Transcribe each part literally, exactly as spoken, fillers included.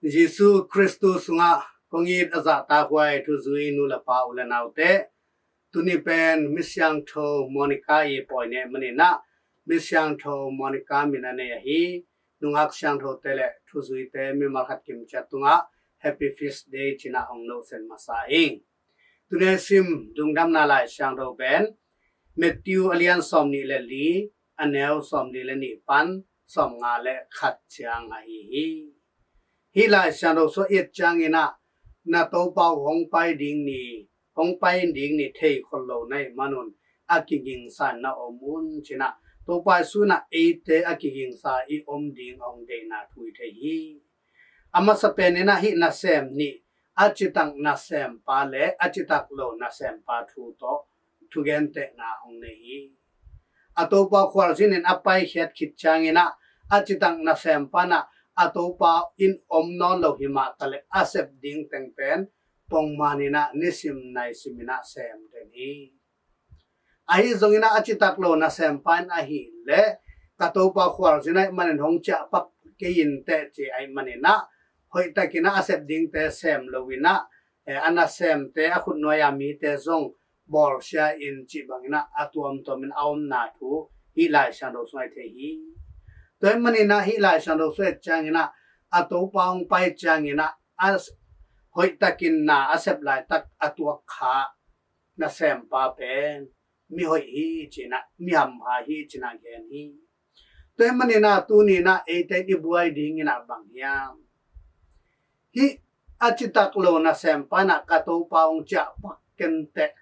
Jesu Khristu sungah kong it a zahtakhuai thuzui nu le pa u le naute, tuni pen Misiangtho Monica i pawi neh maninah Misiangtho Monica min a nei ahi nungak siangthote le thuzuite mimal khat kimciat tungah Happy Feast Day cinah hong nosen masa ing. Tuni sim dungdamna Lai Siangtho pen Matthew a lian sawm nih le li, a neu sawm li le nih pan sawm nga le khat ciang ahi hi. Hih Lai Siangtho sua et cianginah na Topa uh hong pai ding ni, hong pai ding ni thei khol lo na hih manun a kigingsan na om un cinah Topa i sunah eite a kigingsa i om ding a hong deihna thu i thei hi. A masa peninah hih nasem nih a citak nasempa le a citak lo nasempa thu tawh thugentehna hong nei hi. A Topa khualzinin a paikhiat khit cianginah a citak nasempa inah a Topa in om nawn lo hi mah taleh a sep ding teng pen pongmaninah nisim naisiminah sem den hi. Ahi zonginah a citak lo nasempa in ahih leh ka Topa khualzin ahih manin hong ciahpak kei inteh ci ahih maninah hoihtakinah a sep dingte sem loinah eh, a nasemte a khutnuai-a mite zong bawlsia in cih banginah a tuamtuamin a omna thu hih Lai Siangtho sungah i thei hi. Tua hih maninah hih Lai Siangtho sungah et cianginah a Topa hong pai cianginah a hoihtakin na a sep laitak a tuak kha nasempa pen mihoih hi cinah, mihampha hi cinah gen hi. Tua hih maninah tuninah eite i buai dinginah bang hiam? Hih a citak lo nasempa inah ka Topa hong ciahpak kenteh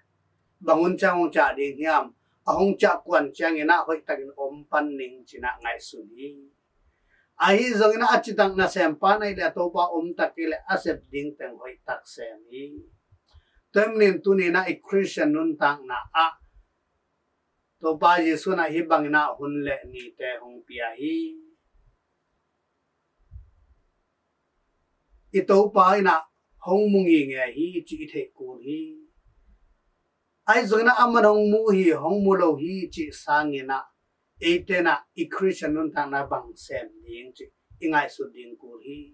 bang hun ciang hong ciah ding hiam? A hong ciah kuan cianginah hoihtakin om pan ning cinah ngaihsun hi. Ahi zonginah a citak nasempa in ahih leh a Topa omtak kei leh a sep ding teng hoihtak sem hi. Tua hih manin tuninah i Khristian nuntakna ah Topa Jesu inah hih banginah hun le nite hong pia hi. I Topa inah hong mu ngingei hi cih i theih kul hi. Ahi zonginah aman hong mu hi, hong mu lo hi cih sanginah eite inah i Khristian nuntakna bang sem ding cih i ngaihsut ding kul hi.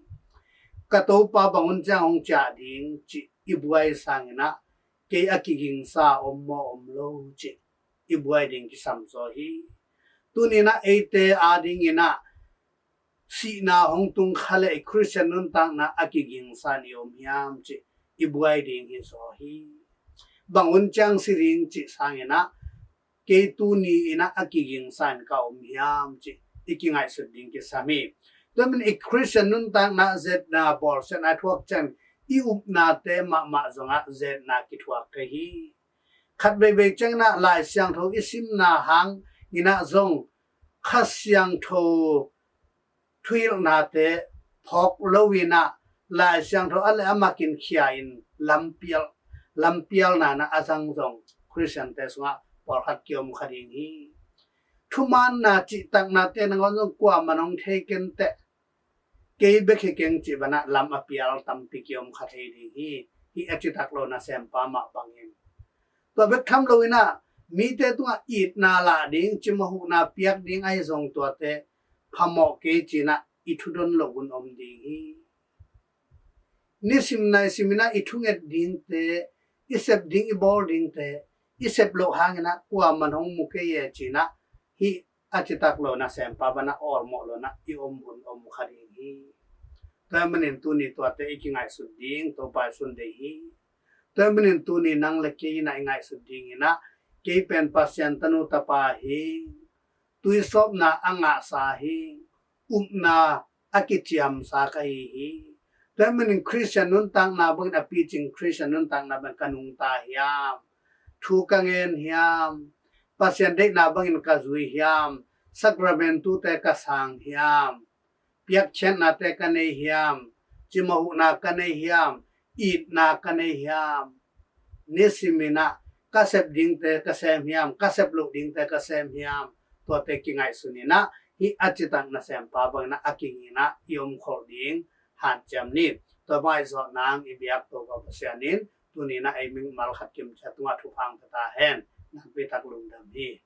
Ka Topa bang hun ciang hong ciah ding cih i buai sanginah kei a kigingsa om maw om lo cih i buai ding kisam zaw hi. Tuninah eite adinginah sihna hong tung kha le i Khristian nuntakna a kigingsa in i om hiam cih i buai ding hi zaw hi. Bang hun ciang si ding cih sanginah kei tuni inah a kigingsa in ka om hiam cih i kingaihsut ding kisam hi. Tua hih manin i Khristian nuntakna zetna bawlsiatna thuak ciang i upnate mahmah zongah zetna kithuak thei hi. Khat veivei cianginah Lai Siangtho i simna hanginah zong Kha Siangtho thuhilhnate phawk loinah Lai Siangtho a le a makin khia in lampial, lampialna inah a zang zong Khristiante sungah pawlkhat kiom kha ding hi. Thumaanna cihtaknate nangawn zong kuaman hong thei kenteh, kei bek hi keng cih banah lam a pial tampi kiom kha thei ding hi. Hih a citak lo nasempa mah bangin tua bek tham loinah mite tungah itna lah ding, cimawh huhna piak ding ahi zong tuate phamawh kei cinah i thudon loh hun om ding hi. Nisim naisiminah i thunget dingte, i sep ding, i bawl dingte i sep loh hanginah kuaman hong mu kei e cinah hih a citak lo nasempa banah awlmawh loinah i om hun om kha ding hi. Tua hih manin tuni tuate i kingaihsut ding Topa i sun dei hi. Tua hih manin tuni nang le kei inah i ngaihsut dinginah kei pen Pasian tanu tapa hi, tuisawpna a ngahsa hi, upna a kiciamsa ka hi hi. Tua hih manin Khristian nuntakna bangin a picing Khristian nuntakna bangin ka nungta hiam? Thu ka ngen hiam? Pasian deihna bangin ka zui hiam? Sakramentute ka sang hiam? Piakkhiatnate ka nei hiam? Cimawh huhna ka nei hiam? Itna ka nei hiam? Nisiminah ka sep dingte ka sem hiam? Ka sep loh dingte ka sem hiam? Tuate kingaihsuninah hih a citak nasempa banginah a kinginah i omkholh ding hanciam ni. Tua bang i zawh nang i biak Topa Pasian in tuninah ei mimal khat kimciat tungah thupha hong pia ta hen. Nakpi tak lungdam hi.